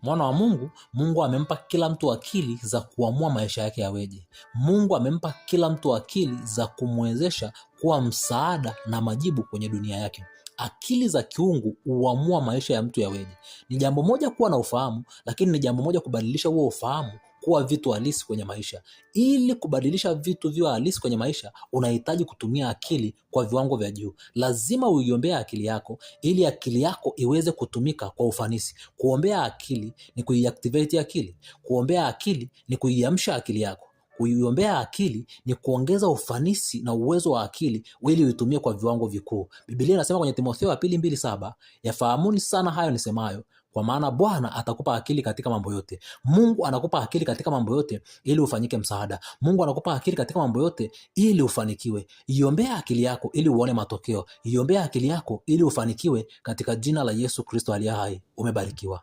Mwana wa Mungu, Mungu amempa kila mtu akili za kuamua maisha yake yaweje. Mungu amempa kila mtu akili za kumwezesha kuwa msaada na majibu kwenye dunia yake. Akili za kiungu huamua maisha ya mtu yaweje. Ni jambo moja kuwa na ufahamu, lakini ni jambo moja kubadilisha huo ufahamu kuwa vitu halisi kwenye maisha. Ili kubadilisha vitu viwe halisi kwenye maisha, unahitaji kutumia akili kwa viwango vya juu. Lazima uiombea akili yako ili akili yako iweze kutumika kwa ufanisi. Kuombea akili ni kuiactivate akili. Kuombea akili ni kuiamsha akili yako. Kuiombea akili ni kuongeza ufanisi na uwezo wa akili ili uitumie kwa viwango vikuu. Biblia inasema kwenye Timotheo wa pili 2:7, yafahamuni sana hayo nisemayo, kwa maana Bwana atakupa akili katika mambo yote. Mungu anakupa akili katika mambo yote ili ufanyike msaada. Mungu anakupa akili katika mambo yote ili ufanikiwe. Iombea akili yako ili uone matokeo. Iombea akili yako ili ufanikiwe katika jina la Yesu Kristo aliye hai. Umebarikiwa.